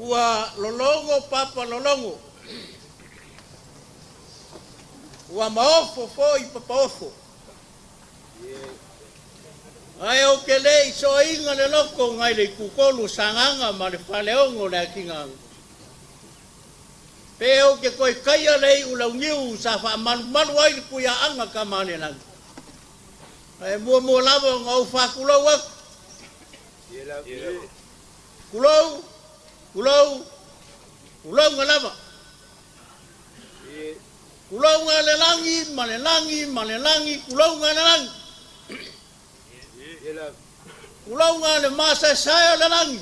Ua lologo papa lologo, ua maofo foi papaofo. Ae ou te le i soaina le loto nai le itutolu o Sagaga ma le Faleono o le Atigaga. Pe ou te toe taia le iu launiu sa faamalumalu ai le Tuiaaga Tamaalelagi. Ae muamua lava ona ou faatulou atu. Tulou, tulou, tulouna lava. Tulouna le lagi ma le lagi ma le lagi, tulouna le lagi. Tulouna le masaesae o le lagi.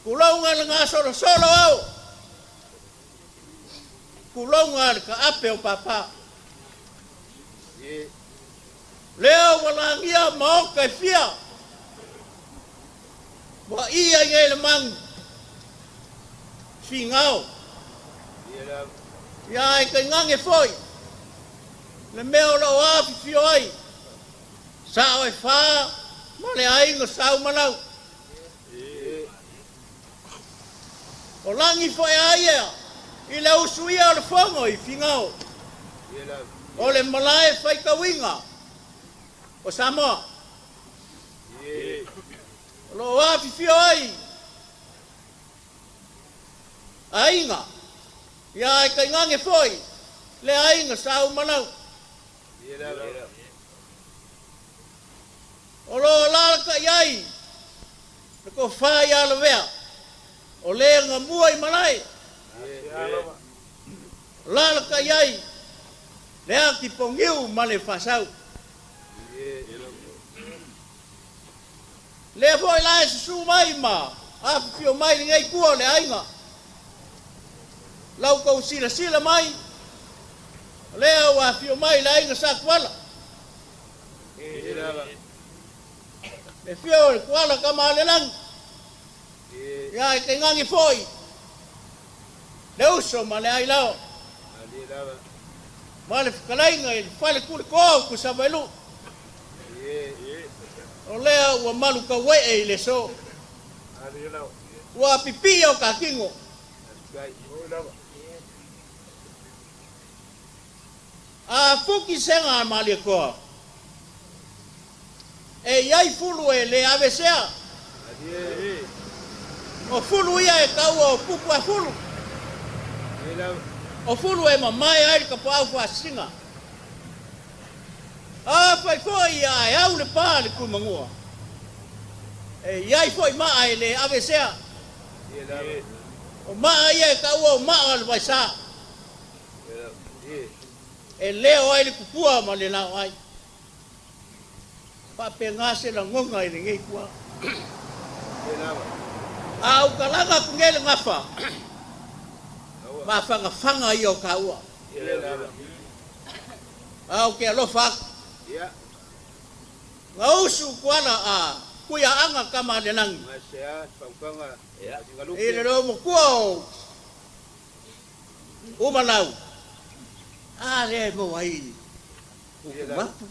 Tulouna le gasolosolo o ao. Tulouna le taape o papa. Lea ua lagia maota e fia, ua ī ai nei le manu, Finao. Ia ae tainane foi le mea o lo o afifio ai sao e fa ma le aiga Saumalau. O lagi foi a ia i le usuia o le fono i Finao, o le malae faitauina o Samoa. O lo o afifio ai aiga, ia ae tainane foi le aiga Saumalau. O lo o alalatai ai le tofa ia Lavea, o le na mua i malae, alalatai ai le ati poniu ma le faasau. Lea foi la e susu mai ma afifio mai lenei tua o le aiga. Lau tou silasila mai, o lea ua afio mai le aiga Sa Tuala. Le afio o le Tuala Tama-a-le-lagi. Ia e tainane foi le uso ma le ailao ma le fetalaiga i le fale tulitoa o Tuisavailuu. O lea ua malu tauee i le aso. Ua pipii o ta tino. A fuki sega a Malietoa, e i ai fulu e le avesea. O fulu ia e taua o pupu a fulu. O fulu e mamae ai le tapaau faasisiga. Afai foi ia ae au le pa i le Tuimanua, e i ai foi maa e le avesea. O maa ia e taua o maa o le vaisa, e leo ai le tupua ma le laoai. Faapena se lagona i lenei ituaga. A ou talaga atu nei le gafa, mafanafana ia o taua. A ou te alofa atu. Gausu Kuala a Kuiaaga Tama-a-le-lagi. I le loomatua o Umalau. A lea e maua ai Utumapu,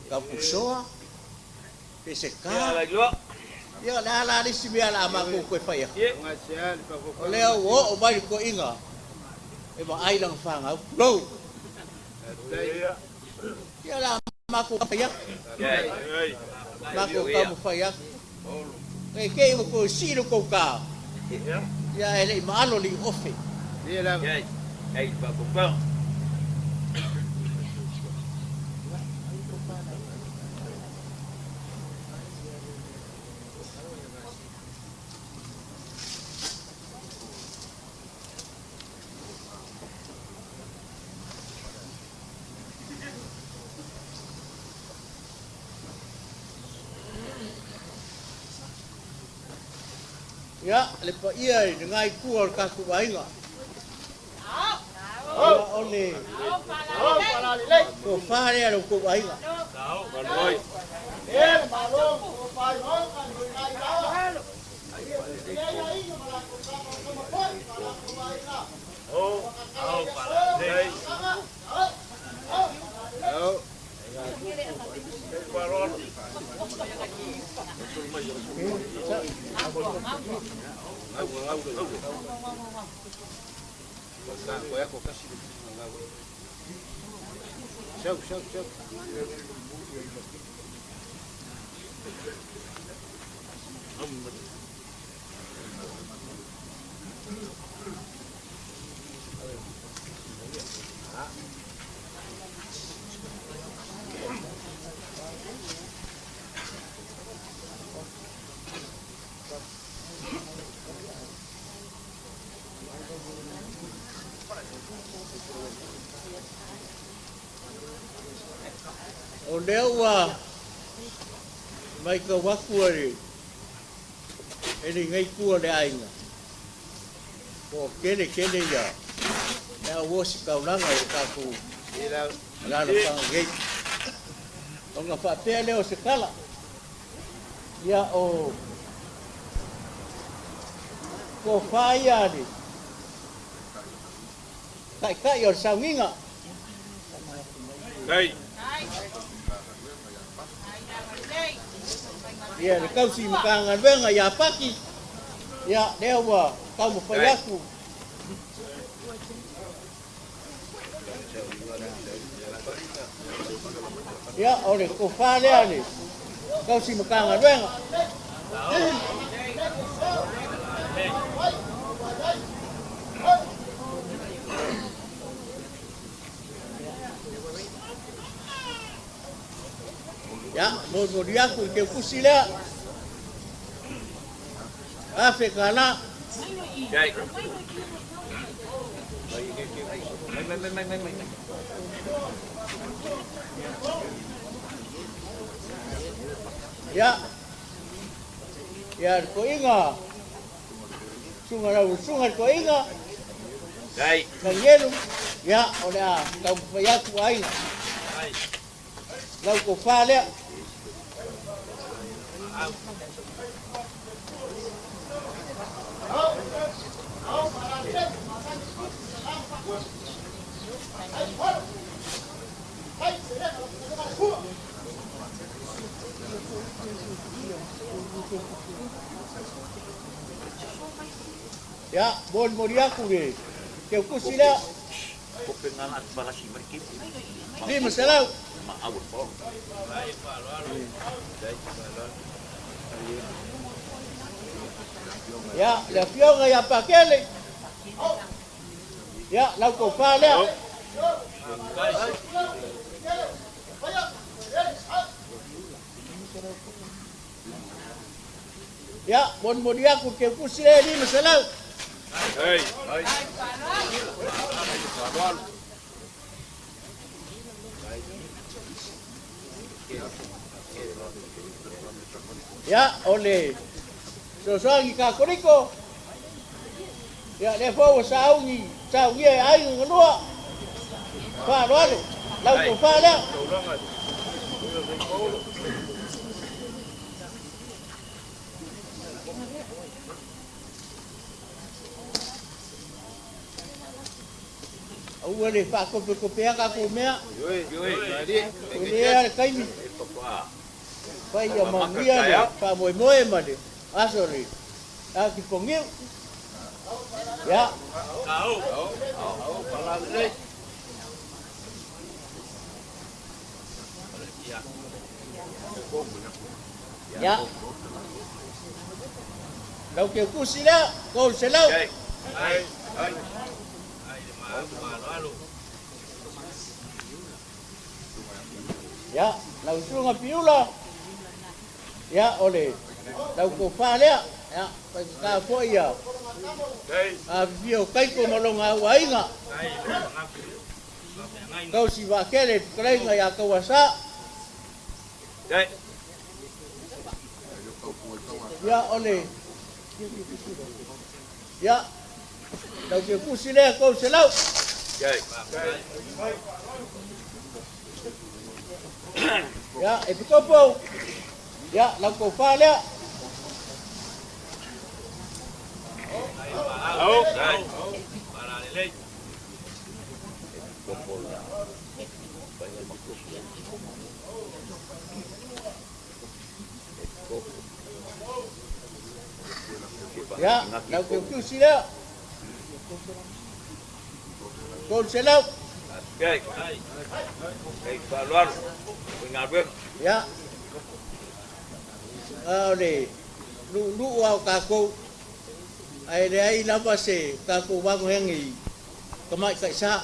Taupusoa, Peseta. Ia, o le a la le isi mea o le a matou toe fai atu? O lea ua oo mai le toeaina e vaai lana fanau. Tulou. Ia, o le a matou taumafai atu. Matou taumafai atu. Ne i te i ua toe sii le tou ta, ia ae le i maalo le iuofe. Ia, le paia i lena itu o le tatou aiga. Ia, o le tofa lea a lo outou aiga. O lea ua matau atu e lenei itu o le aiga, ua tele tele ia le au ositaulaga i le tatou alaalafaga nei. Ona faapea lea o se tala, ia o tofa ia a le taitai o le sauniga. Ia le tausi Matagaluega ia Paki, ia lea ua taumafai atu. Ia o le tofa lea le tausi Matagaluega. Ia, molimoli atu i teukusi lea. $1,000. Ia, ia le toeaina, susuga lau susuga le toeaina, Danielu, ia o le a taumafai atu aiga. Lau tofa lea. Ia, molimoli atu le teukusi lea. 500. Ia, le afioga ia Pakele. Ia, lau tofa lea. Ia, molimoli atu le teukusi lea 500. Ia, o le fesoasoani Katoliko, ia, lea foi ua sauni, saunia e aiga galua, faaaloalo, lau tofa lea. Aua le faatopetopea tatou mea. O lea le taimi. Fai ia manuia le faamoemoe ma le aso le atipogiu. Ia. Ia. Lau teukusi lea, 300. Ia, lau susuga Piula, ia, o le lau tofa lea, ia, faigata foi ia afifio o Taito ma lona auaiga, tausi vaatele le fetalaiga ia Tauasa. Ia, o le, ia, lau teukusi lea, 300. Ia, e pitopo, ia, lau tofa lea. Ia, lau teukusi lea. 300. Ia, a o le nuunuu lava o tatou, ae leai lava se tatou vagohegi i tamaitai sa.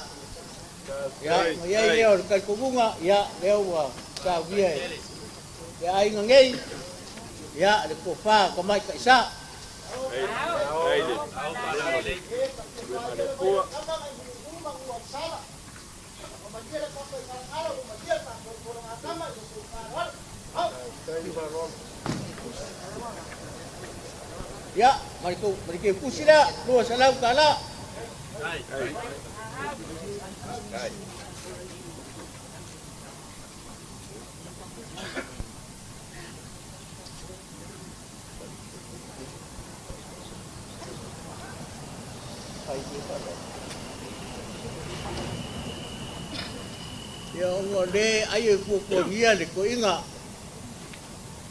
Ia, ona i ai lea o le talitonuga, ia, lea ua saunia e le aiga nei, ia, le tofa tamaitai sa. Ia, ma le keukusi lea, $200. Ia ona o lea ai e puapuagia le toeaina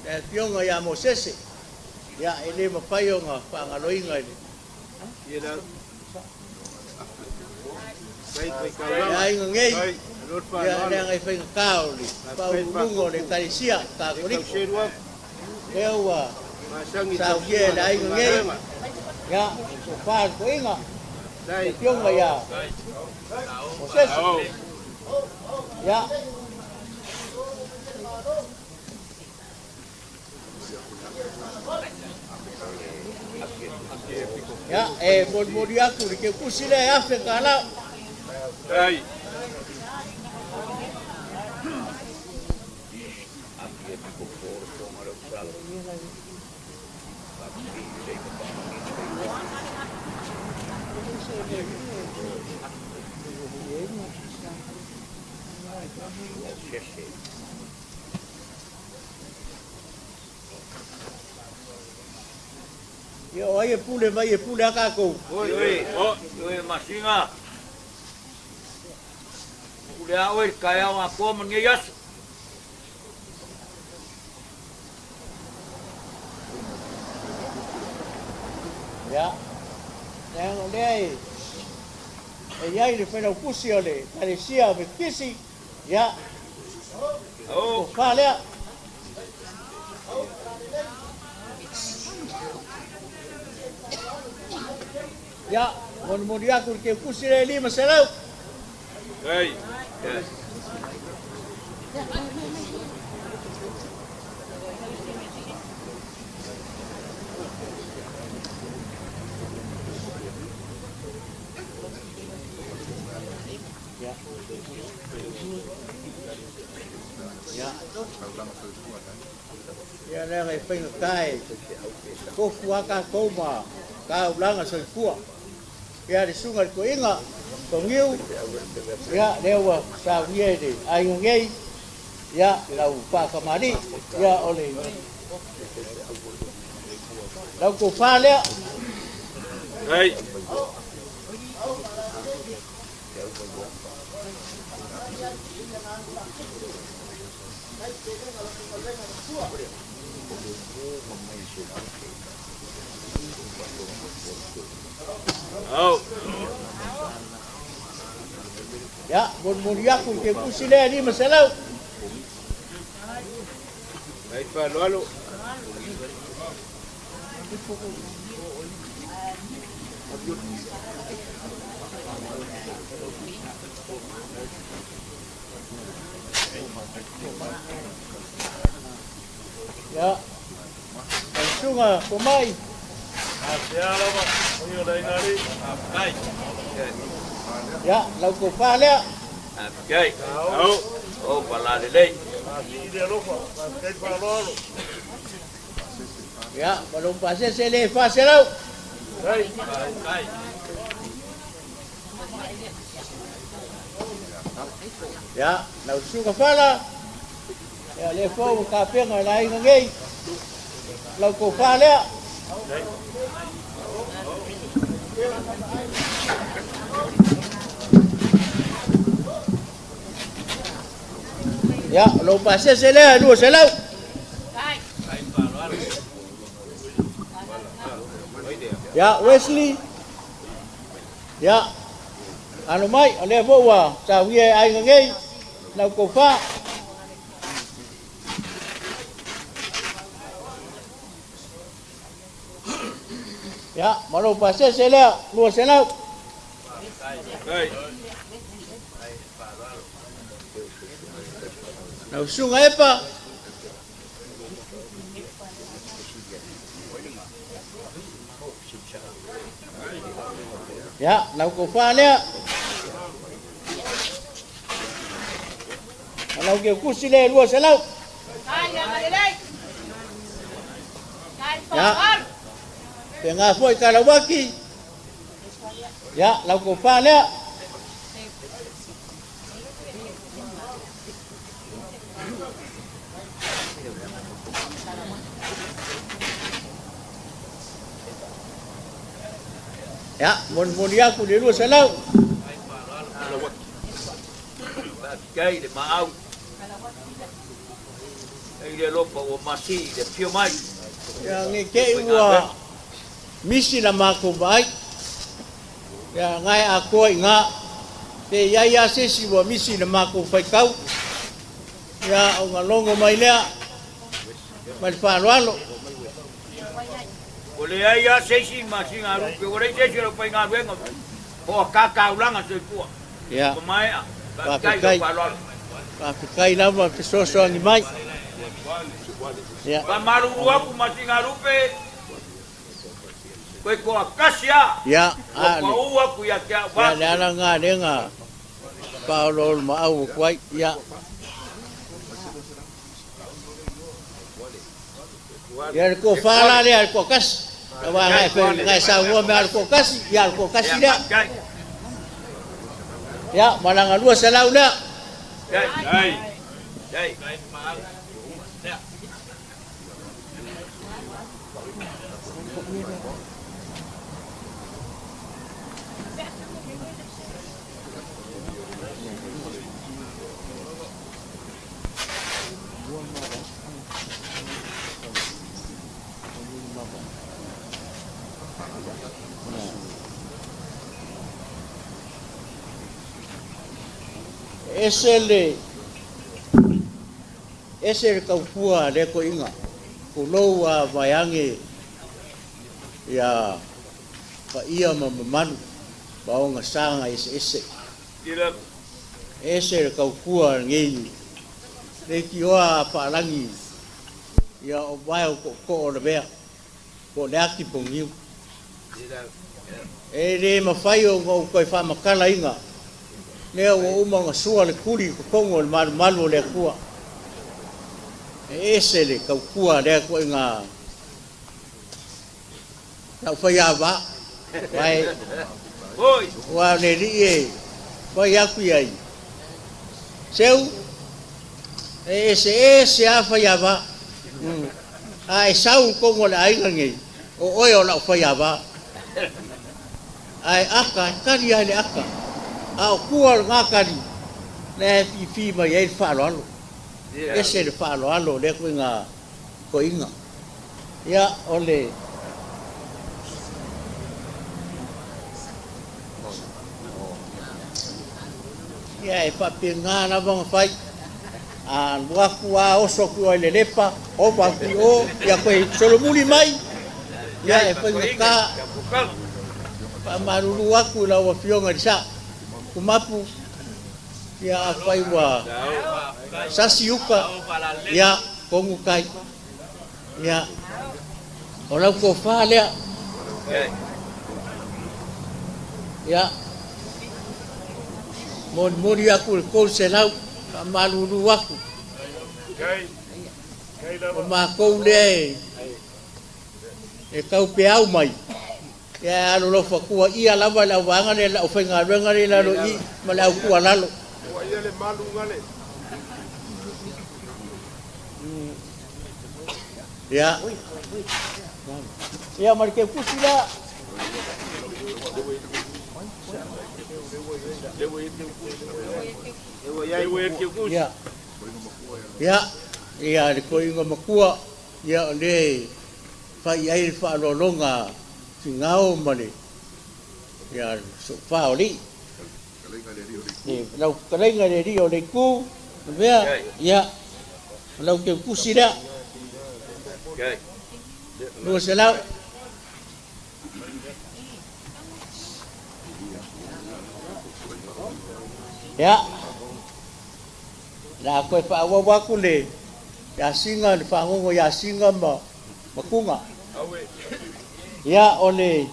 le afioga ia Mosese, ia e le mafai ona faagaloina i le aiga nei, ia leaga e faigata o le faauluuluga o le Ekalesia Katoliko. Lea ua saunia e le aiga nei, ia, e tofa le toeaina, le afioga ia Mosese. Ia, ia, e molimoli atu le keukusi lea e $1,000. Ia, o ai e pule mai, e pule a tatou. Oi, oi, Masina. Pule a oe i le taeao atoa ma lenei aso. Ia, leaga o lea e e i ai le failautusi o le Ekalesia Metotisi, ia, tofa lea. Ia, molimoli atu le keukusi lea e 500. Ia. Ia. Ia leaga e faigata e tofu lava tatou ma taulaga soifua. Ia le susuga i le toeaina Togiu, ia lea ua saunia e le aiga nei, ia lau faatamalii, ia o le lau tofa lea. Ia, molimoli atu i le tusi lea e 500. Ia, lau susuga Tomai. Ia, lau tofa lea. Ia, ma lou pasese le 400. Ia, lau susuga Fala. Ia, lea foi ua tapena e le aiga nei. Lau tofa lea. Ia, o lou pasese lea e 200. Ia, Wesley. Ia, Alo mai, o lea foi ua sauia e aiga nei, lau tofa. Ia, ma lou pasese lea, 200. Lau susuga Epa. Ia, lau tofa lea. Ma lau keukusi lea e 200. Ia, faapena foi Kalauaki. Ia, lau tofa lea. Ia, molimoli atu le 200. Faafetai i le maau. E i le alofa ua masi i le afio mai. Ia, ne i te i ua misi la matou vaai. Ia, na e atoa i ina. Pe i ai lava se isi ua misi i le matou faitau, ia, ona logo mai lea ma le faaaloalo. Ua leai lava se isi masina a lupe, ua leai se isi o le aufaigaluega hoakataulaga soifua. Ia, Ua maea. Faafetai i lou faafetai. faaaloalo. Faafetai lava fesoasoani mai. Ia. Faamalulu atu masina a lupe, koe toatasi lava Ia, ua a le, pau atu ia te au ia le vasu. ala lena lea na faaoloolomaau atu ai. Ia. Ia le tofa la lea le toatasi. Aua na e, na e saunoa mea le toatasi, ia le toatasi lea. Ia, ma lana 200 lea. E ese le, ese le taupua a lea toeaina, tulou a vaeane ia paia ma mamalu ma ona saga eseese. E ese le taupua a lenei leitioa a Paalagi ia o vae o tootoo o le mea po o le ati poniu. E le mafai ona ou toe faamatalaina lea ua uma ona sua le tuli i totonu o le malumalu o le Atua. E ese le tautua a lea toaiga lau faiava. Vae, ua o le alii e fai atu i ai, Seu, e eseese lava faiava. A e sau i totonu o le aiga lenei, o oe o lau faiava. Ae aka, e tali lava i le aka. A o tua o lena tali, lea e fifi mai ai le faaaloalo. Ese le faaaloalo o lea ituaiga toeaina. Ia, o le. Ia, e faapena lava ona fai. A alu atu lava oso atu i o i Lelepa, ova atu i o, ia toe solomuli mai, ia e faigata. Faamalulu atu i lau Afioga i le Sao Tumapu, ia afai ua sasi uta, ia tonu tai. Ia, o lau tofa lea. Ia, molimoli atu i le 300, faamalulu atu. O matou lea e tau peau mai, ia e alolofa tuaia lava le auvaega lea, le aufaigaluega lea i lalo i i ma le au tuualalo. Ia, ia ma le teukusi lea. Ia, ia, ia le toeaina matua, ia o lea e fai i ai le faaaloaloga a Finao ma le, ia, le Soofā o Alii. Le lau fetalaiga i le alii o le itu o mea, ia, o lau teutusi lea. 200. Ia, o le a toe faaauau atu le asiga, le fagogo i asiga ma matuga. Ia, o le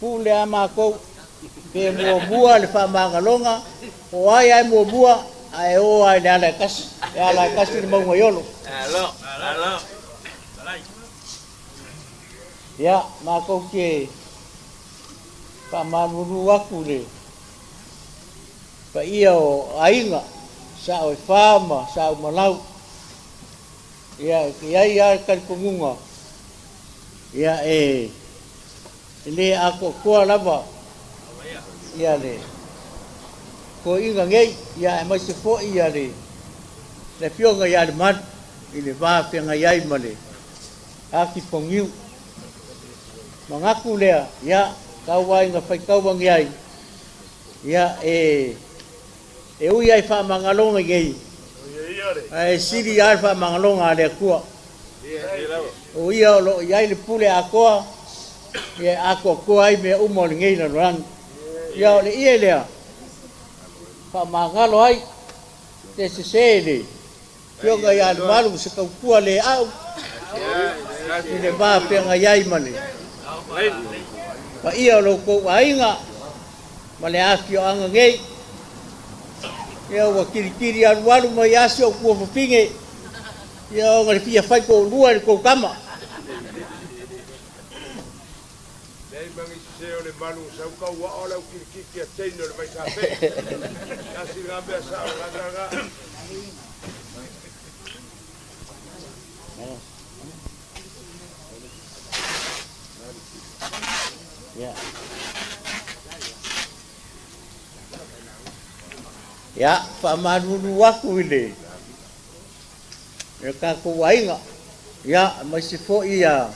Pule a matou pe muamua le faamagaloga, po o ai lava e muamua, ae o lava i le ala e tasi, e ala e tasi le mauga i Olo. Ia, matou te faamalulu atu i le paia o aiga, sao e fa ma sao malau. Ia, e i ai lava le talitonuga, ia e le atoatoa lava ia le toeaina nei, ia aemaise foi ia le Afioga ia Lemalu i le va feagai ai ma le ati poniu. Manatu lea, ia, tau lava ina faitau ane ai, ia e ui lava i faamagaloga nei, ae sili lava le faamagaloga a le Atua. O Ia o lo o i ai le pule atoa, ia e atoatoa ai mea uma o lenei lalolagi. Ia o le ie lea, faamagalo ai le sese i le Afioga ia Lemalu se tautua le au i le va feagai ai ma le paia o lo outou aiga ma le afioaga nei. Ia ua tilitili alualu mai lava si ou tuafafine, ia ona le fia fai toalua i le tou tama. Leai ma ni sese o le malu sau tau ao le au kilikiti a teine o le Vaisape. Tasi lena mea sao lena lena. Ia, faamalulu atu i le tatou aiga, ia, aemaise foi ia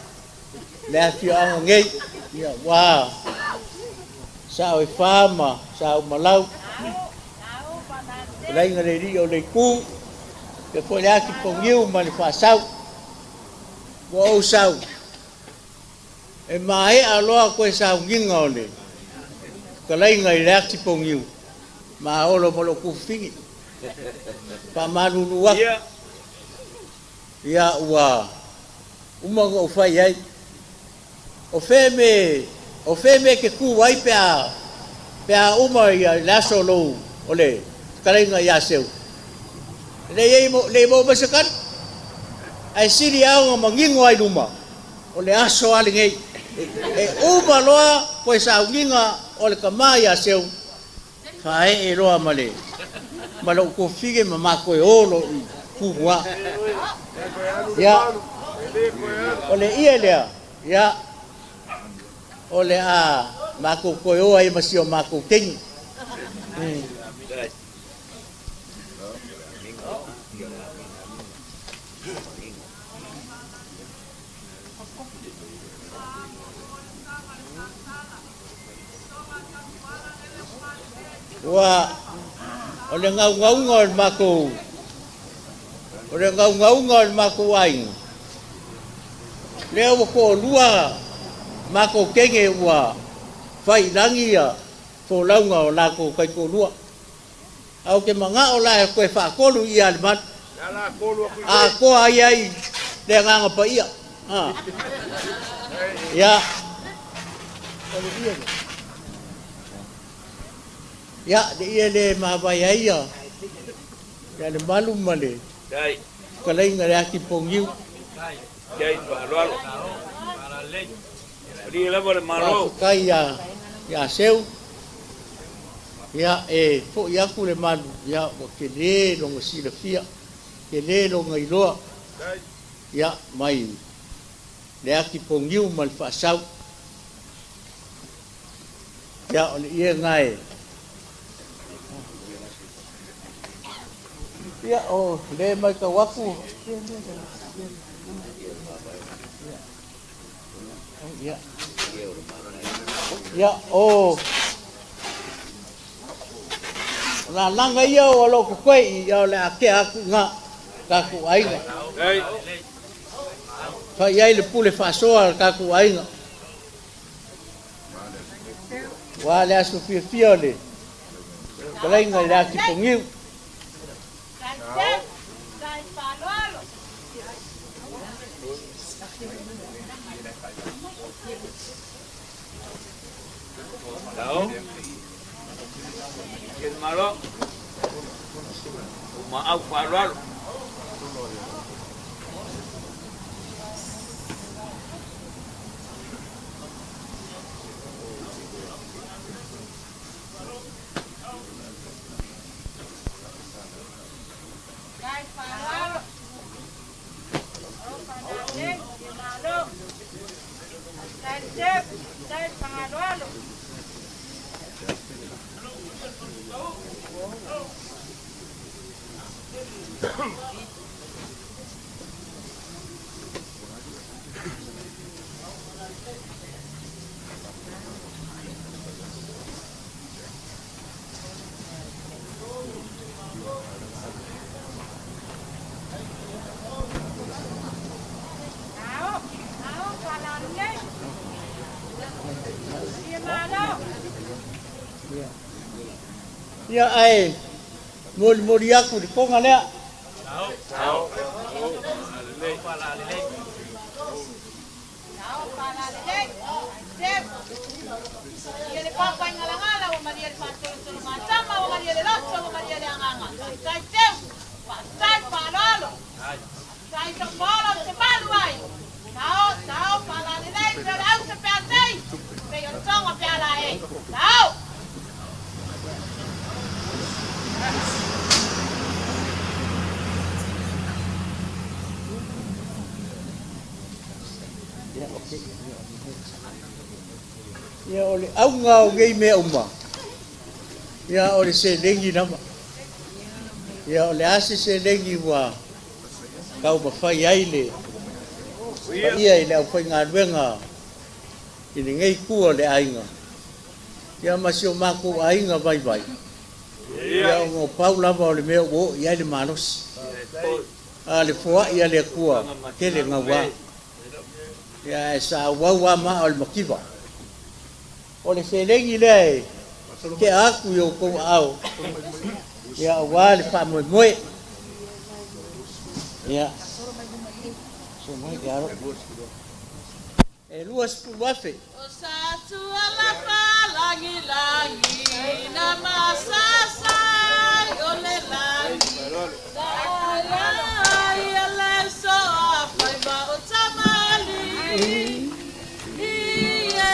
le afioaga nei, ia, ua sao e fa ma sao malau, fetalaiga le alii o le itu, ia foi le ati poniu ma le faasau. Ua ou sau, e maea loa toe sauniga o le fetalaiga i le ati poniu, ma olo ma lou tufafine. Faamalulu atu, ia ua uma ona ou fai ai. O fea me, o fea me e te tu ai pe a, pe a uma ia le aso o lou, o le fetalaiga ia Seu? E leai, le i maua mai se tali. Ae sili lava ona manino lava i luma, o le aso lava lenei. E uma loa koe sauniga o le tama ia Seu, faaee loa ma le ma lou tuafafine ma matou e o loa i Tumua. Ia, o le ie lea, ia, o le a matou toe o ai ma si o matou teine. Ua, o le gaugauga o le matou, o le gaugauga o le matou aiga, lea ua toalua matou teine ua fai i lagi ia folauga o latou taitoalua. Ae ou te manao la e toe faatolu i ia le malu. Atoa ai ai le Agaga Paia. Ia, o le ie lea. Ia, le ie lea e mavae ai ia, ia le malu ma le fetalaiga le ati poniu. Faafetai ia, ia Seu. Ia, e foi atu le malu, ia, ua tele lona silafia, tele lona iloa, ia, mai le ati poniu ma le faasau. Ia, o le ie lena e. Ia, o lea e matau atu, ia, ia, o lalaga ia o lo o totoe ia o le a tea atu i ina tatou aiga. Fai ai le pule faasoa a le tatou aiga. Ua le aso fiafia o le fetalaiga i le Atipogiu. Ia ae molimoli atu le toga lea. Ia o le auga o nei mea uma, ia o le seleni lava. Ia o le a se seleni ua taumafai ai le paia i le aufaigaluega i lenei itu o le aiga, ia ma si o matou aiga vaivai, ia ona o pau lava o le mea ua oo i ai le malosi. A le foai a le Atua tele gaua. Ia ae sa auau lava maa o le mativa. O le seleni lea e tea atu i outou aao, ia aua le faamoemoe. Ia, so mai ke alo. E 20,000. O sa tua lagi lagi na masasai o le lagi. Lai le soa faiva o tamali. Ie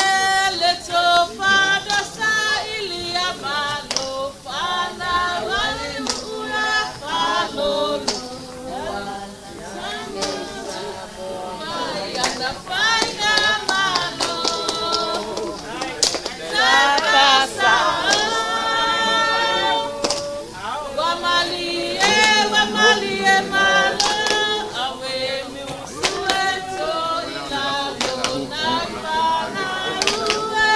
le tofada sa ilia malo fana wali ua falolu. Mai ana faiga malo. Tapasa. Wa malie malo, awe mi usue to ilalo na fana ue,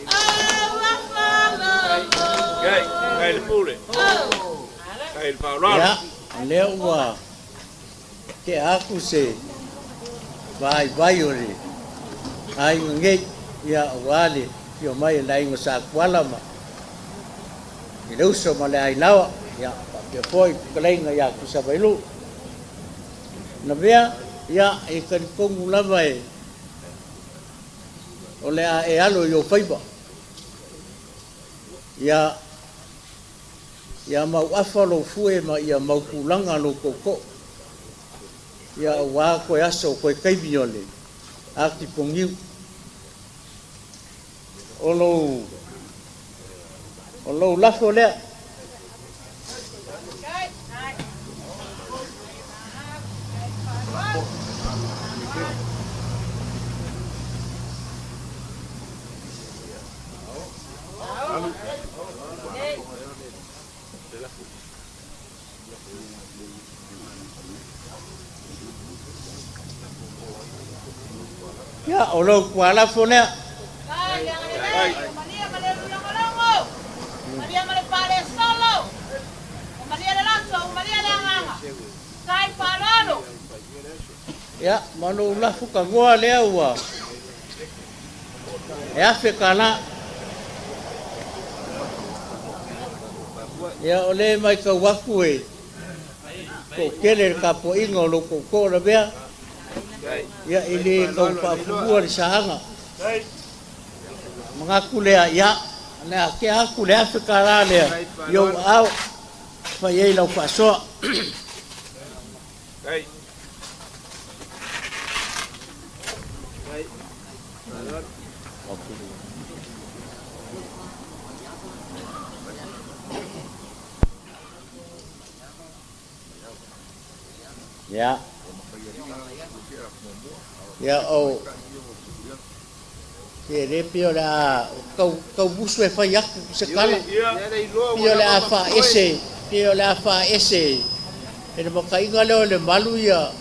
awa falolo. Gai, gai le pule. Gai le faaaloalo. Ia, lea ua tea atu se vaivai o le aiga nei, ia aua le afio mai o le aiga Sa Tuala ma i le uso ma le ailaoa, ia faapea foi le fetalaiga ia Tusavailu. Na mea, ia e talitonu lava e o le a e alo i ou faiva. Ia ia mauafa lou fue ma ia mautulaga lou tootoo. Ia aua toe aso toe taimi o le atipogiu. O lou lafo lea. Ia, o lou tualafo lea. Tai le agalelei, ua malie ma le lulogologo, malie ma le faalesolo, ua malie le loto, ua malie le agaga. Tai faaaloalo. Ia, ma lou lafu tagoa lea ua e $1,000. Ia, o lea e matau atu e toatele le tapuaiga o lou tootoo lavea. Ia, e le tau faafulua le saaga. Manatu lea, ia, o le a tea atu le $1,000 lea i ou aao, fai ai lau faasoa. Ia. Ia o se le pei o le a tau tau musu e fai atu se tala. Pei o le a faaese, pei o le a faaese e le makaiga lea o le malu ia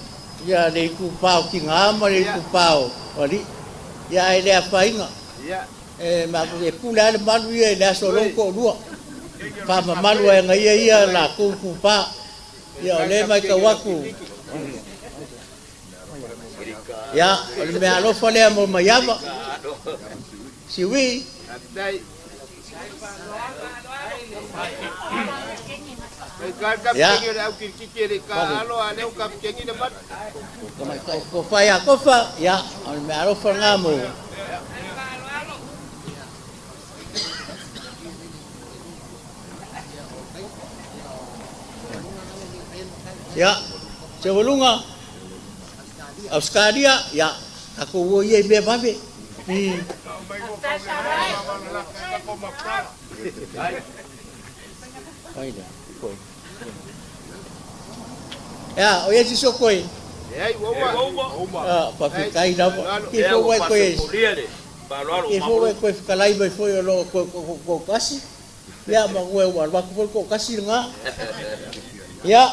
ia le itupa o tina ma le itupa o alii. Ia ae le afaina. E matou te pule lava le malu ia i le aso o lou toalua. Faamamalu ai e ia ia latou itupa. Ia o lea e matau atu. Ia, o le mea alofa lea mo Maiava. Siui. Ia. Kofa ia kofa, ia, o le mea alofa lena mo. Ia, Seualuga, Ausetalia, ia, tatou o ia i mea vave. I. Ia, o ia si soko e. Ah, faafetai lava. Ki fo wai koe. Ki fo wai koe whakalai mai foi o loo koe ko kasi. Ia, ma koe ua alu atu foi ko kasi nga. Ia,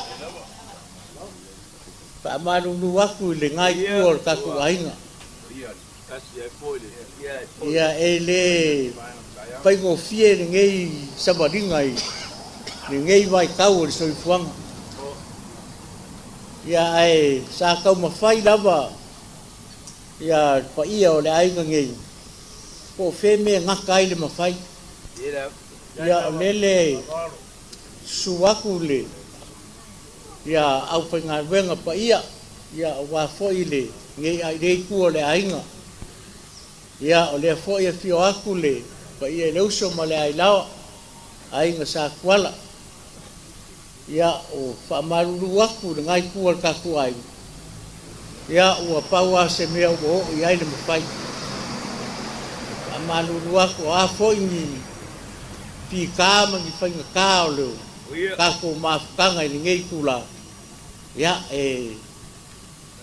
faamalulu atu i le ngai kua o le tatou aiga. Ia, e le faigofie lenei savaliga i lenei vaitau o le soifuaga. Ia, ae sa taumafai lava ia le paia o le aiga nei, po o fea mea e gata ai le mafai. Ia, o lele susu atu le ia aufaigaluega paia, ia aua foi le nei itu o le aiga. Ia, o lea foi e afio atu le paia i le uso ma le ailaoa, aiga Satuala. Ia, o faamalulu atu i lena itu o le tatou aiga, ia, ua pau lava se mea ua oo i ai le mafai. Faamalulu atu, o a foi ni pita ma ni faigata o le tatou mafutaga i lenei itula, ia, e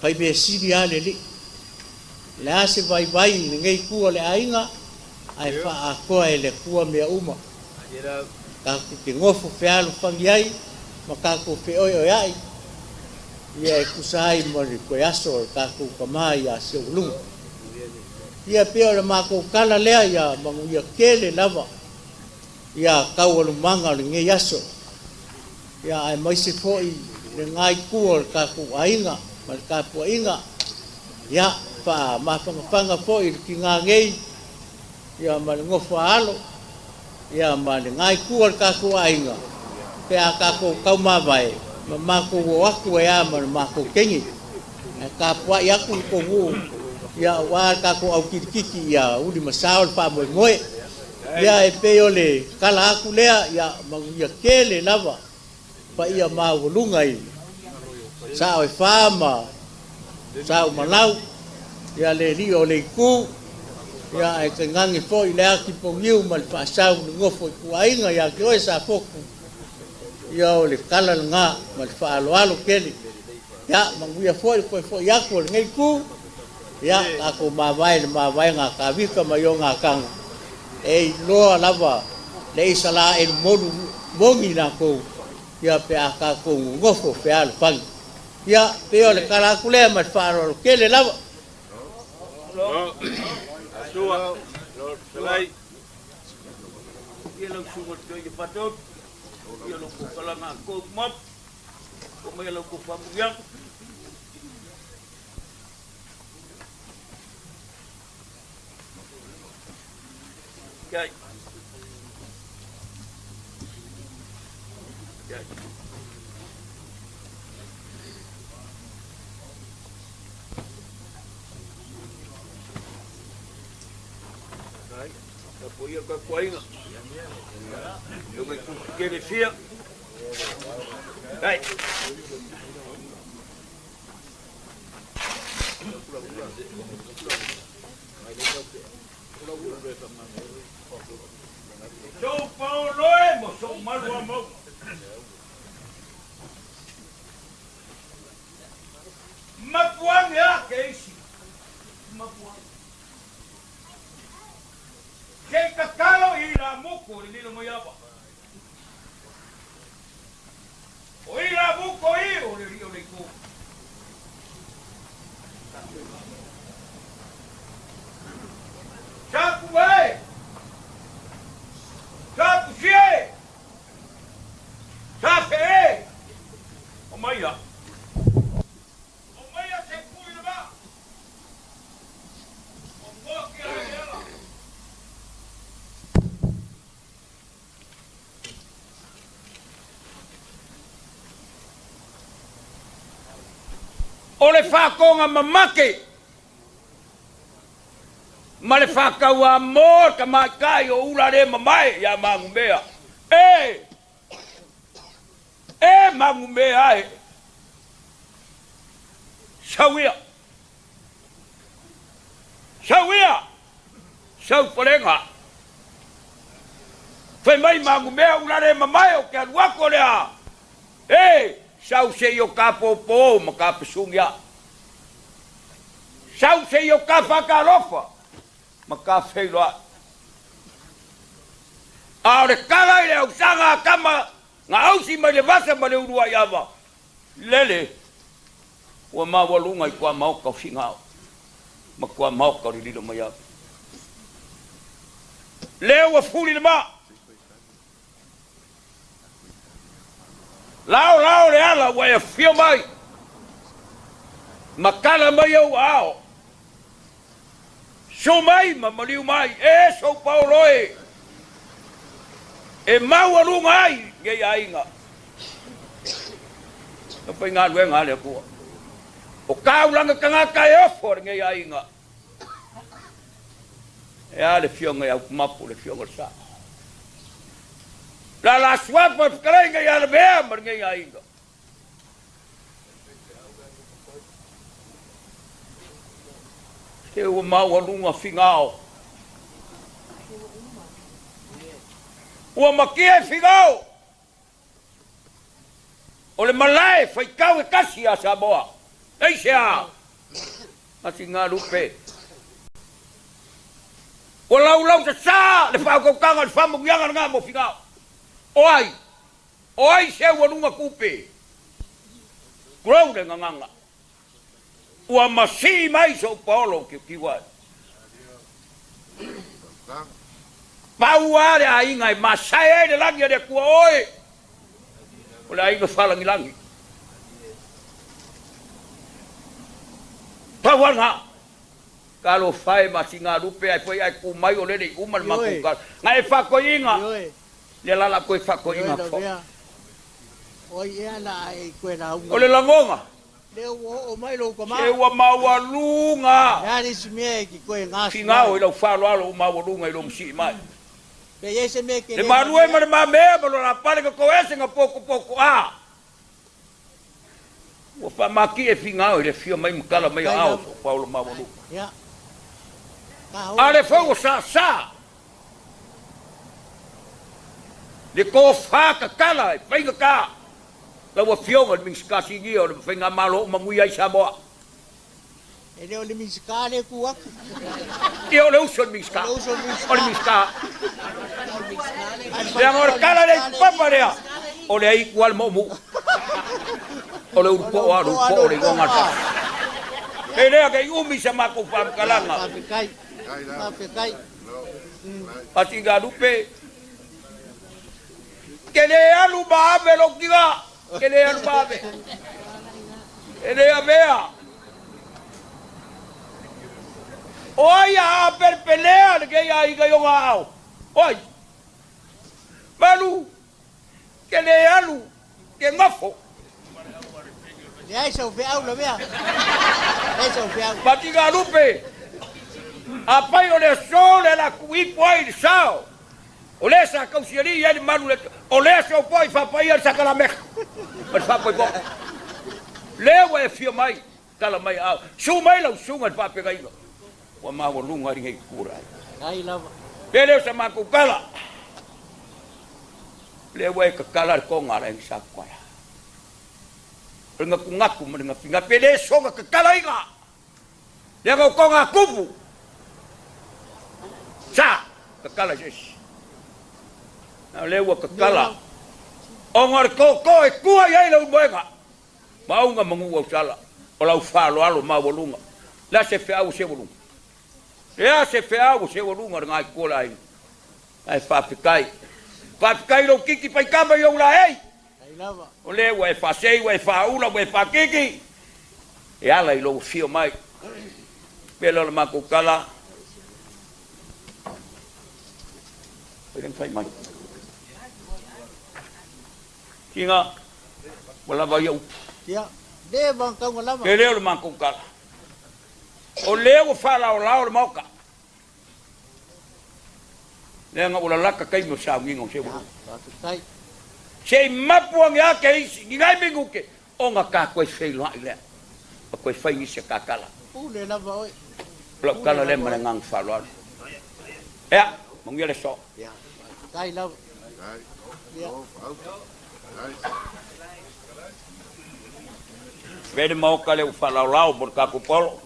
fai mea sili lava le Alii. O le a se vaivai i lenei itu o le aiga, ae faaatoa e le Atua mea uma. Tatou te nofo fealofani ai ma tatou feoeoea'i, ia e tusa ai ma le toe aso o le tatou tama ia Seualuga. Ia pei o le matou tala lea, ia manuia tele lava ia taualumaga o lenei aso, ia aemaise foi lena itu o le tatou aiga ma le tapuaiga, ia faamafanafana foi i le tiga nei, ia ma le nofo a alo, ia ma lena itu o le tatou aiga, pe a tatou taumavae ma matou o atu ai lava ma le matou teine. Ae tapuai atu le tou nuu, ia aua le tatou au kilikiti ia uli ma sao le faamoemoe. Ia e pei o le tala atu lea, ia manuia tele lava paia maualuga i sao e fa ma sao malau, ia le alii o le itu, ia ae tainane foi le ati poniu ma le faasau le nofo i tuaiga ia te oe Safotu, ia o le tala lena ma le faaaloalo tele. Ia manuia foi le toe foi atu o lenei itu, ia tatou mavae le mavaega a Tavita ma Ionatana, e iloa lava le Isaraelu molu moni latou, ia pe a tatou nonofo fealofani. Ia, pei o le tala atu lea ma le faaaloalo tele lava. Malo. Sua. Malo fetalai. Ia lau susuga i le Toeaina Patau, ia lau kokalanga a kou map, o mai lau kou faamanuiaga. Kai. Kai. Kai. Tapuaia le tapuaiga. Ioga i tusi tele fia. Kai. Sou paolo e mo sou malu a mau. Mapuange a ke isi. Mapuange. Se i tatalo i Ilamuku le lilo mai ava. O Ilamuku i o le rio le itu. Sapu e! Sapu si e! Safe e! O mai a. O mai a se pui le va. O moa ki a e ala. O le fakoga mamake ma le fakauamo le tamaitai o ula le mamae ia Magumea. E! E Magumea e! Sau ia! Sau ia! Sau palega! Fai mai Magumea ula le mamae o ke alu aku o lea! E! Sau se i o ka pōpō ma ka pesugia. Sau se i o ka whakaalofa ma ka wheiloai. A o le kala i le ausaga a kama nga ausi mai le vasa ma le uluai ava, lele ua maualuga i kua maoka o Sigao ma kua maoka o le lilo mai ava. Lea ua fuli le maa. Laolao le ala ua e afio mai, ma kala mai ou aao. Su mai ma maliu mai, e sou paolo e, e maualuga ai nei aiga. Na faigaluega a le Atua. O kāulaga tagata e ofo a lenei aiga. E a le fioga i Aukumapu, le fioga o le Sa. La la suafa le fetalaiga ia Lavea ma lenei aiga. Se ua maualuga Figao. Ua makia e Figao. O le malae faitau e tasi a Samoa. Aisea? Masigalupe. Ua laulau sasā le faautautaga o le faamanuiaga lena mo Finao. O ai? O ai se aualuga tupe? Tulou le gagana. Ua masii mai sou paolo ou kiukiu ai. Pau lava le aiga e masae ai le lagi a le Atua oe, o le aiga faalagilagi. Pau lava lena. Talofa e Masigalupe ae foi ae tu mai o lele i uma le matou tala. Na e faatoiina, lea la la toe faatoiina foi. O le lagona. Se ua maualuga finau i lau faaaloalo ua maualuga i lou masii mai. Le malue ma le mamea ma lo lapale na toese na potopotoa. Ua faamatie finau i le afio mai ma tala mai aao o Paolo maualuga. A le foi ua sasa le tofa tatala e faigata lau Afioga i le Minisita Sinia o le Faigamalo o manuia ai Samoa. E le o le Minisita lea e tu atu. Ia o le uso i le Minisita. O le Minisita. Leaga o le tala lea i papa lea, o le aitu lava le moomuu. O le ulupo lava o le ulupo o le igoa gata. E lea ke i umi sa makou faamatalaga. Faafetai. Faafetai. Patinga lupe. Ke le alu ma ave lou tiga. Ke le alu ma ave. E le avea. O ai a apelepelea lenei aiga i ona aao? O ai? Malu, ke le alu, ke nofo. Leai sau feau lavea. Leai sau feau. Patigalupe, afai o le aso le ala tuuipo ai le sao, o lea sa tausialii ai le malu le, o le aso foi faapaia le sakalameka ma le faapoipoa. Lea ua e afio mai, tala mai aao, su mai lau susuga i le faapegaiga, ua maualuga ai lenei itu o le aiga. Ai lava. Pe le o sa matou tala, lea ua e tatala le toga a le aiga Sa Tuala. O le gatunatu ma le gafigafi, e le soona tatalaina, leaga o toga a tupu, sa tatala i se isi. A o lea ua tatala, ona o le tootoo e tua i ai le ulumoega, Maauga ma Nuuausala, o lau faaaloalo maualuga. Le a se feau o Seualuga? Le a se feau o Seualuga lena i tua o le aiga? Ae faafetai. Faafetai i lou titi faitama i ou laei. O lea ua e faasei, ua e faaula, ua e faatiti e ala i lou afio mai. Pei lea o le matou tala. E le mafai mai. Sina, ua lava ia upu. Ia, le vagataua lava. Pe le o le matou tala. O lea ua faalaolao le Maota. Leaga ua lalata taimi o sauniga o Seualuga. Faafetai. Se i mapu ane lava ke isi, ni nai minute, ona ta toe feiloai lea, ma toe fai nisi a ta tala. Pule lava oe. O lau tala lea ma le agaga faaaloalo. Ea, manuia le aso. Ia, faafetai lava. Ia. Avea le Maota lea ua faalaolao mo le tatou polo.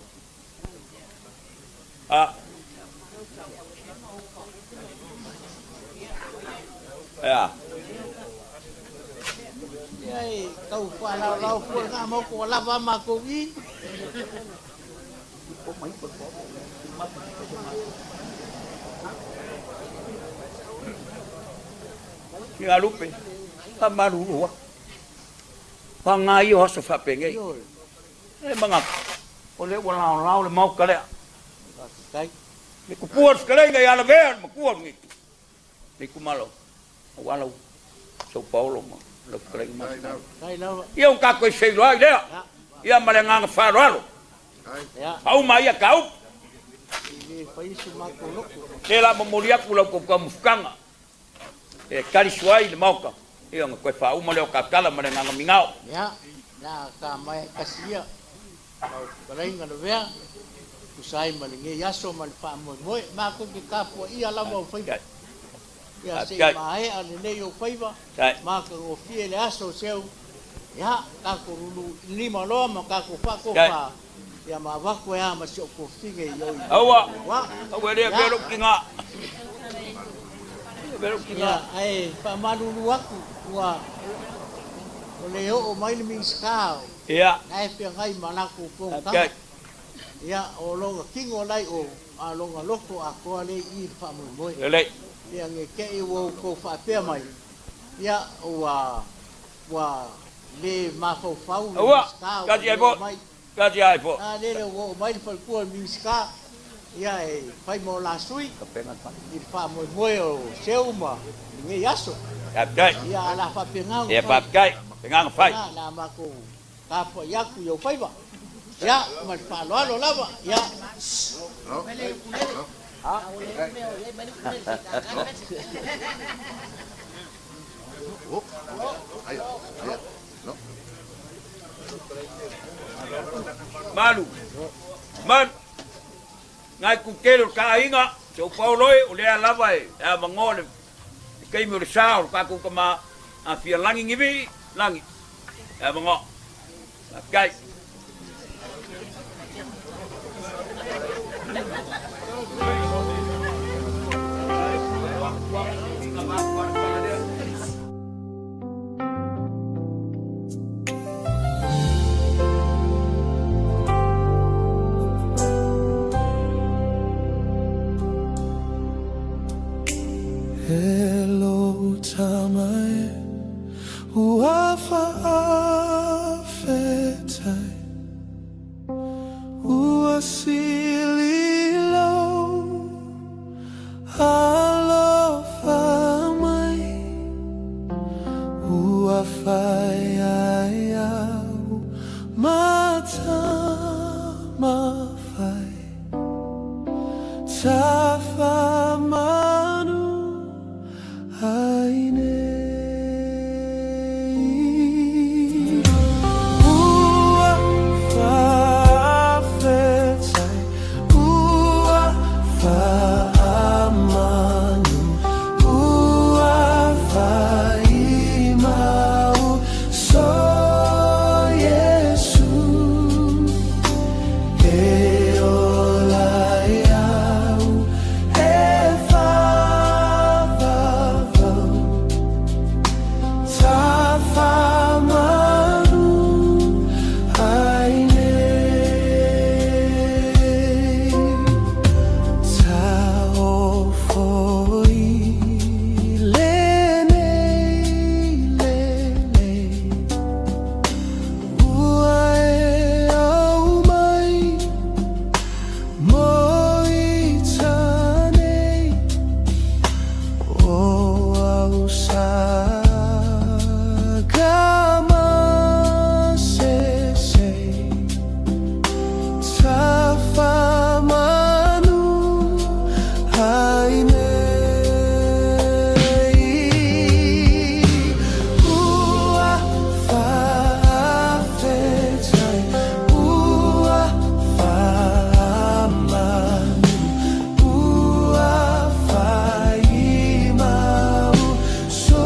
A. Ea. Ia e tau faalaolao fua lena maota ua lava a matou i. Ia lupe, faamalulu atu. Paga ia o aso faapenei. E manatu, o lea ua laolao le maota lea. Faafetai. Le tupua le fetalaiga ia Lavea le matua o lenei itumalo, aua lau Sau Paolo ma lau fetalaiga Masina. Ia ua tatou feiloai lea, ia ma le agaga faaaloalo. Faauma ai ia ta upu. O lea o le a momoli atu la outou taumafataga e tali sua ai le Maota, ia ona toe faauma lea o ta tala ma le agaga migao. Ia, o le a ta mai ai tasi ia lau fetalaiga Lavea, tusa ai ma lenei aso ma le faamoemoe. Matou te tapuaia lava ou faiva. Ia se i maea lenei ou faiva, matagofie le aso seu, ia, tatou lulu lima loa ma tatou faatofa, ia ma avatu ai lava ma si ou tofiga i o i Aua, aua e le avea lou tiga. Avea lou tiga. Ia, ae faamalulu atu, ua ua le oo mai le Minisita o Ia. la e feagai ma latou fonotaga. Ia, o lona tino la i o, a o lona loto atoa lea i i le faamoemoe. Lelei. Ia, ne i te i ua outou faapea mai, ia, ua, ua le mafaufau le Aua, Minisita ua tasi le ai oo foi. mai. Tasi ai foi. A lele ua oo mai le faletua o le Minisita, ia, e fai ma o la sui i le faamoemoe o Seu ma lenei aso. Faafetai. Ia, a o le a faapena ona Ia, fai. faafetai. Agaga fai. Ia, o le a matou Tapuai atu i ou faiva. Ia, ma le faaaloalo lava. Ia. Malu, malu, ngai kutele o le ta aiga, se o paolo e, o lea lava e avanoa le taimi o le sa o le tatou tama, a fia lagi ni vii, lagi, e avanoa. Faafetai. tama e Ua faafetai Ua sili lou alofa mai Ua fai ai au ma tama fai Tafa manu ai nei. Ua faafetai, ua faamanu, ua faimau so Iesu. E ola iau e faavavau Tafa manu ai nei Taofo i lenei lelei Ua e aumai mo ita nei O au sa ga ma se se Tafa manu ai nei Ua faafetai, ua faamanu, ua faimau so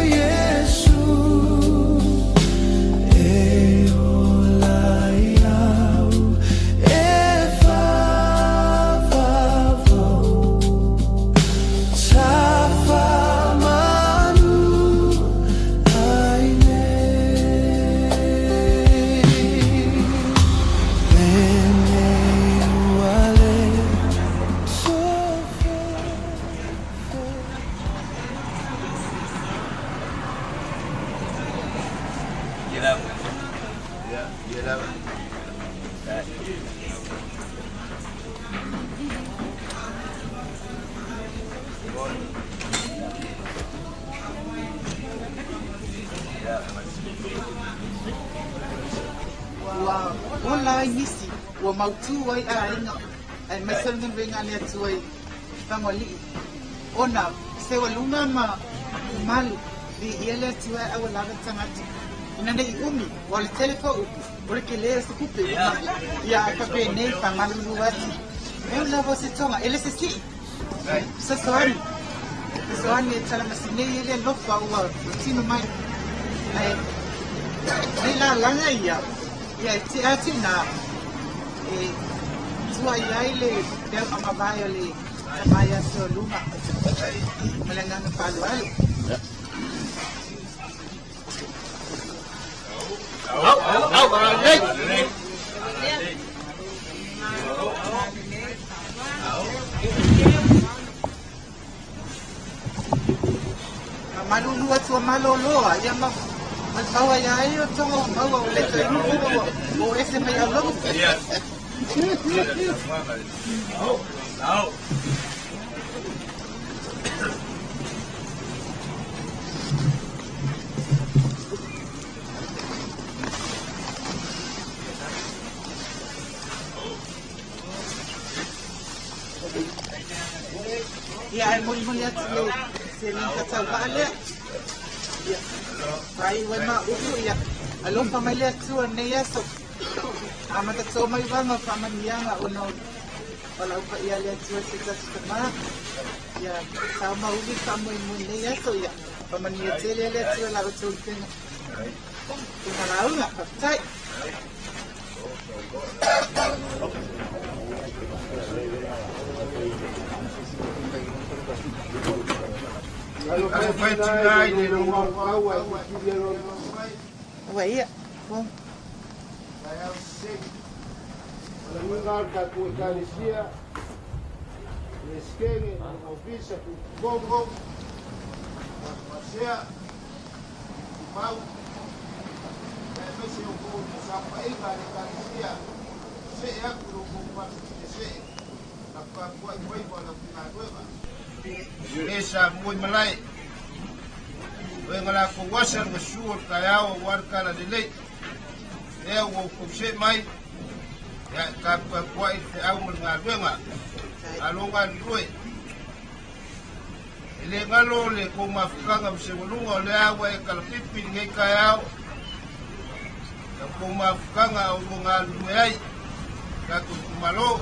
Iesu E ola iau e faavavau Tafa manu ai nei Lenei ua le tofo. Ua ola ai nisi, ua mautū ai aiga, aemaise o le galuega a le Atua i Fagoalii, ona seualuga ma malu, viia le Atua e aua lava tagata, ina ne i umi, ua o le tele foi upu, o le tele o se tupe ua ia ae faapenei faamalulu atu. E ui lava o se toga, e le se sii, fesoasoani, fesoasoani e talamasina ai le alofa ua tino mai. Ae nei lalaga ia, ia e tea atu i ina, e tua i ai le mavae o le tama ia Seualuga ma le agaga faaaloalo. Malulu atu a maloloa ia ma maua ia ai o tonga o maua o le toe nuku o ese mai au logo. Ia, ae molimoli atu le seleni tatauvaa lea. Ia, faaiu ai ma upu, ia, alofa mai le Atua i lenei aso. Amata tō mai uaga o faamanuiaga ona o valaau paia a le Atua i se tasi tama. Ia, sao ma uli le faamoemoe i lenei aso, ia, faamanuia tele e le Atua la outou upega. Tēnā lauga, faafetai. Ua ia, po. Pasea, Tumau, aemaise o kou le saofaiga a le Ekalesia, see atu i lo outou fale see taputapuai faiva o le aufaigaluega. E sa mua i malae, o ega latou asa le gasu o le taeao aua le tala lelei. Lea ua outou see mai, ia e taputapuai le feau ma le galuega. Malo galulue. E le galo le kou mafutaga ma seualuga o lea ua e kalapipi i lenei taeao. Lau kou mafutaga a ua galulue ai tatou itumalo.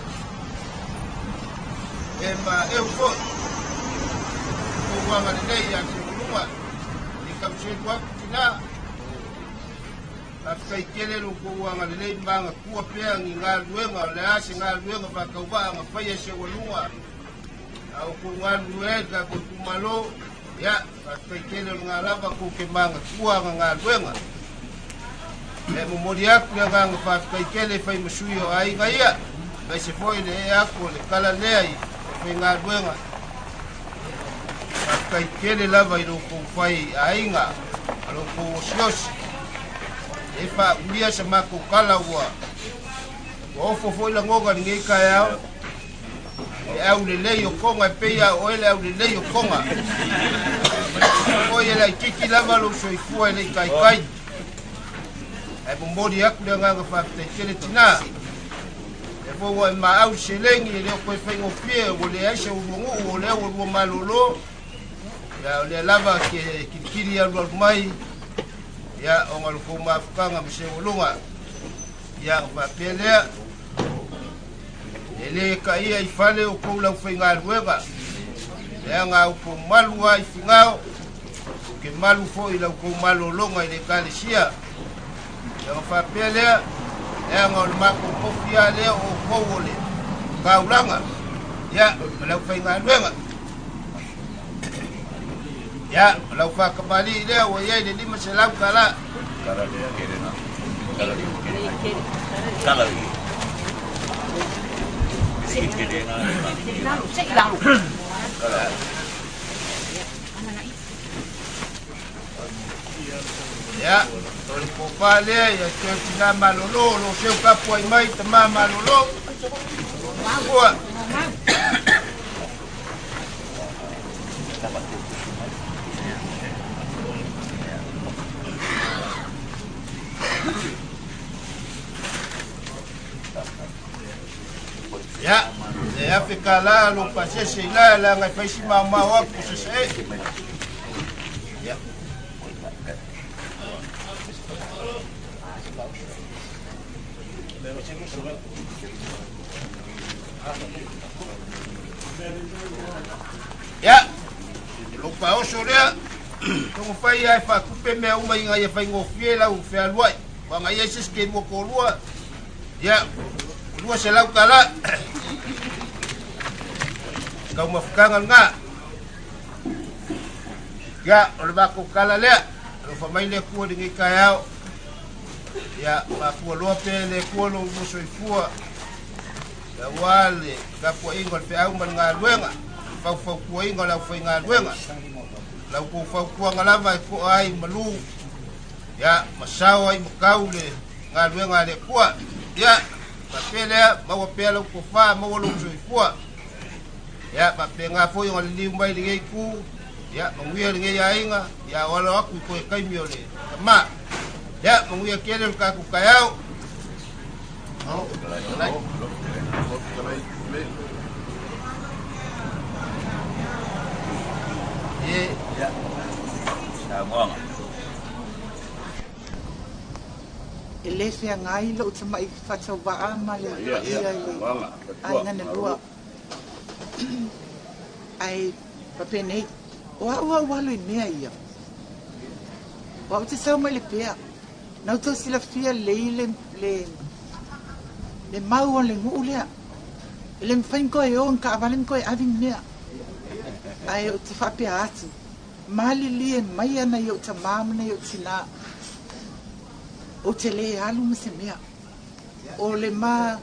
E ma eu foi. Kou agalelei ia seualuga. I tau selu atu tina. Faafetai tele lo kou agalelei ma agatua pea ni galuega o le a se galuega faatauvaa na faia e seualuga. A o kou galulue ai le tatou itumalo, ia, faafetai tele o lena lava tou te manatua ana galuega. E momoli atu le agaga faafetai tele e fai ma sui o aiga ia, aemaise foi le ee atu o le tala lea i le faigaluega. Faafetai tele lava i lo outou fai aiga ma lo outou osiosi. E faaulia sa matou tala ua ofo foi lagona i lenei taeao. Le aulelei o Toga e pei a oe le aulelei o Toga. Oi e laititi lava lou soifua e le i taitai. Ae momoli atu le agaga faafetai tele tina. Lea foi ua e maau i seleni e le o toe faigofie ua leai se uluanuu o lea ua lua malolo. Ia o lea lava ke kilikili alualu mai ia ona o le tou mafutaga ma seualuga. Ia ona faapea lea. E lē taia i fale o kou laufaigaluega, leaga a outou malu lava i Finao, ou te malu foi i la outou malologa i le Ekalesia. Ia ona faapea lea, leaga o le matou tofi lava lea o outou o le taulaga, ia, ma le aufaigaluega. Ia, o lau faatamalii lea ua i ai le $500. Ia, o le tofa lea ia te tina malolo, o lo seu tapuai mai tama malolo. Ua. Ia, e afe $1 lou pasese i la leaga e fai si maomao atu o Sasae. Ia. Ia, lou faaoso lea, taumafai lava e faatupe mea uma ina ia faigofie lau fealuai. Aua na i ai se isi kelua toalua, ia, $200. Taumafataga lena. Ia, o le matou tala lea, alofa mai le Atua i lenei taeao. Ia, faafualoa pea e le Atua lo oulua soifua. Aua le tapuaiga o le feau ma le galuega, le faufautuaina o le aufaigaluega. La outou fautuaga lava e toa ai malu, ia, ma sao ai matau le galuega a le Atua. Ia, faapea lea, maua pea lau tofa, maua lou soifua. Ia, faapena foi ona liliu mai lenei itu, ia, manuia lenei aiga, ia o alo atu i toe taimi o le tama. Ia, manuia tele lo tatou taeao. E le feagai lou tamai faatauvaa ma le paia i le aiga na lua. Ae faapenei, o au a ou alu i mea ia, o au ou te sau mai le pea. Na outou silafia lelei le, le, le mau o le nuu lea. E le mafai ona toe o ni taavale ma toe ave ni mea. Ae ou te faapea atu, malilie maia nai ou tamā ma nai ou tinā, ou te le alu ma se mea. O le ma,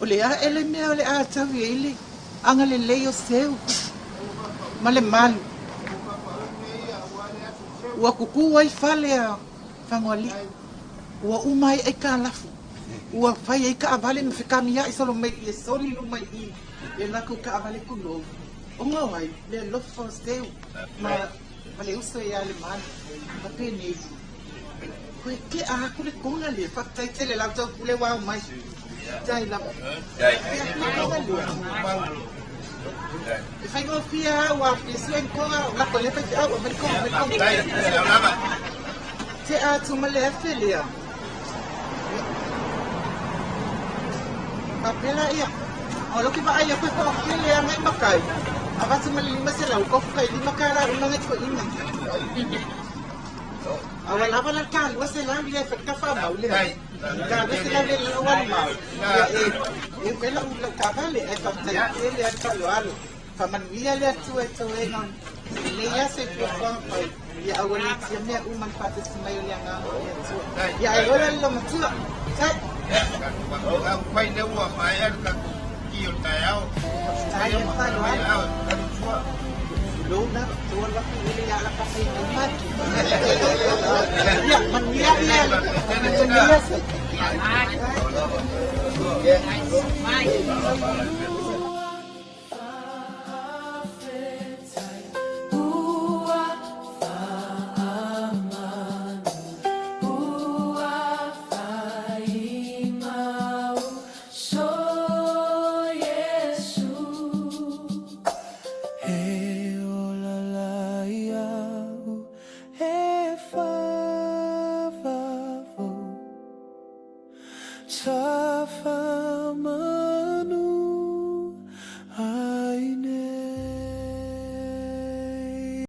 o le aʻe le mea o le a tau i ai le agalelei o Seu ma le malu. Ua kuku ai fale a Fagoalii, ua uma ai aikalafu, ua fai ai kaavale ma fekamia'i solo mai i e soli i luma i i le lakou kaavale tulou. Ona o ai le alofa o Seu ma ma le uso ia Lemanu, ma penei, Koe tea aku le koga lea, faafetai tele la outou pule ua ao mai. Faafetai lava. Tea aku le koga lea. E faigofie lava ua fia ni koga, lako i le faifeau, aumai le koga, aumai le koga. Tea atu ma le afe lea. Faapea laia, O lea ou te vaai atu e toatele lava nai matai, avatu ma le 500, tofu tai $5 uma nai toeaiina. A ua lava la le ta 200 lea e fai tafaamau lea. Ta 200 lea lau alu mau. Ia e e fai lau lau taavale ae faafetai tele lava le faaaloalo. Faamanuia le Atua i tauega lelei lava se fuafuaga fai. Ia aua le tia mea uma le faatasi mai o le Agaga o le Atua. Ia ae ola le loomatua. Tai. Au fai lea ua maea le tatou ki o le taeao. Faafetai le faaaloalo. Tulou lava, tou alu atu ele ia ala fai mai matu. Ia, manuia ia. Manuia se.